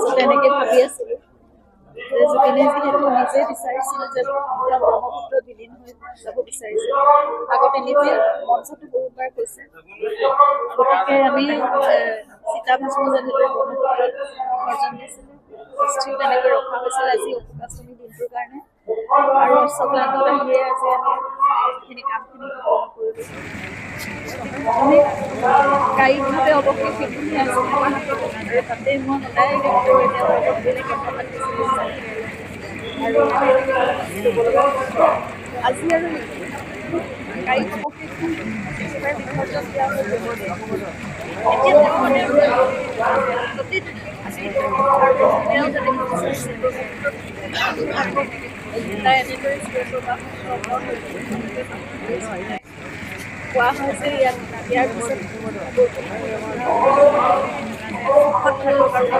আচলতে এনেকে ভাবি আছিলোঁ যে জুবিনে যিহেতু নিজে বিচাৰিছিল যে তেওঁ ব্ৰহ্মপুত্ৰ বিলীন হৈ যাব বিচাৰিছিল, আগতে নিজে মঞ্চতো বহুতবাৰ কৈছে। গতিকে আমি চিতাভস্ম যেনেদৰে ব্ৰহ্মপুত্ৰত বিসৰ্জন দিছিলোঁ, অস্থিও তেনেকৈ ৰখা হৈছিল আজি অশোকাষ্টমী দিনটোৰ কাৰণে। আৰু অশ্বক্লান্তত আহিয়ে আজি আমি এইখিনি কামখিনি সম্পূৰ্ণ কৰিলোঁ। আমি কায়িকভাৱে অৱশেষ সেইখিনি আছিল আমাৰ হাতত, আৰু তাতে মই সদায় তেওঁৰ লগত বেলেগ কথা পাতিছিলোঁ আৰু ক'ব লগা আজি আৰু কায়িক অৱশেষখিনি একেবাৰে বিসৰ্জন দিয়া হৈ গ'ল। এতিয়া তেওঁ মানে য'তেই আৰু তেওঁ যেনেকৈ বিচাৰিছে তাই এনেদৰে চিৰপ্ৰবাহ অমৰ হৈ কোৱা হয় যে ইয়াত ইয়াৰ পিছত সুখত থাকক আৰু